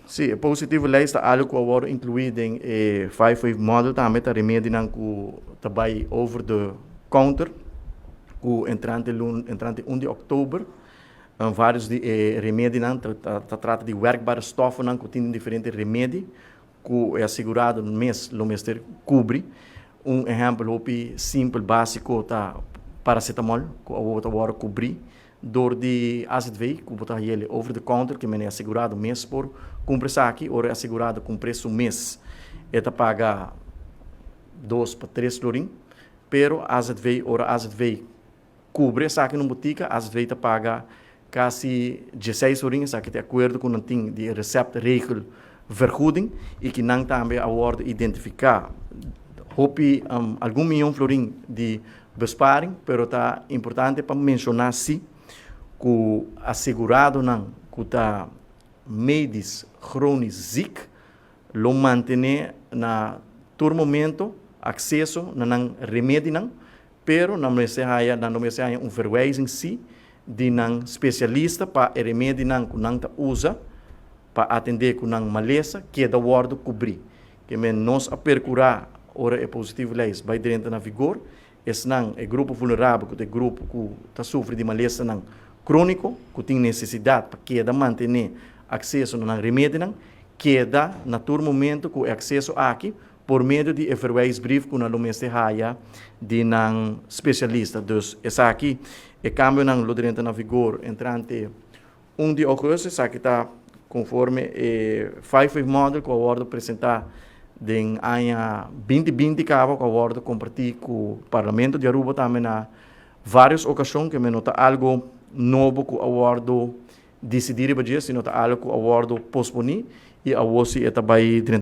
Si, e positieve lijst ta algo ku a wòrdu inkluí den e five wave model tambe, ta remedinan ku ta bai over the counter ku entrante 1 di òktober vários di e remedinan ta trata di werkbare stoffen ku tin diferente remedi ku e asegurado mes lo mester kubri. Un ehèmpel hopi simpel, básiko, ta paracetamol, ku awor ta wòrdu kubrí dor di AZV, ku bo ta hay'é over the counter, ke men e asegurado mes por kumpra esaki. Ora e asegurado kumpr'é su mes, e ta paga 2 pa 3 florin, pero AZV, ora AZV kubri esaki na botika, AZV ta paga kasi 16 florin. Esaki ta akuerdo ku nan tin di receptregelvergoeding i ku nan tambe a wòrdu identifiká hopi algun mion florin di besparing, pero ta importante pa menshoná si ku aseguradonan ku ta medisch chronisch ziek lo mantené na tur momento akseso na nan remedinan, pero nan no mester haya un verwijzing si di nan spesialista pa e remedinan ku nan ta usa pa atendé ku nan malesa keda wòrdu kubrí. Ke men nos a perkurá, ora e positieve lijst bai drenta na vigor, esnan e grupo vulnerabel, ku ta e grupo ku ta sufri di malesanan króniko, ku tin nesesidat pa keda mantené akseso na nan remedinan, keda na tur momento ku e akseso aki por medio di e verwijsbrief ku nan lo mester haya di nan spesialista. Dus esaki, e kambionan lo drenta na vigor entrante 1 di ougùstùs. Esaki ta konforme e five model ku a wòrdu presentá den aña 2020 kaba, ku a wòrdu kompartí ku Parlamento di Aruba tambe na vários okashon, ke men no ta algo nobo ku a wòrdu disidí riba dje, sino ta algo ku a wòrdu posponí i awor si e ta bai.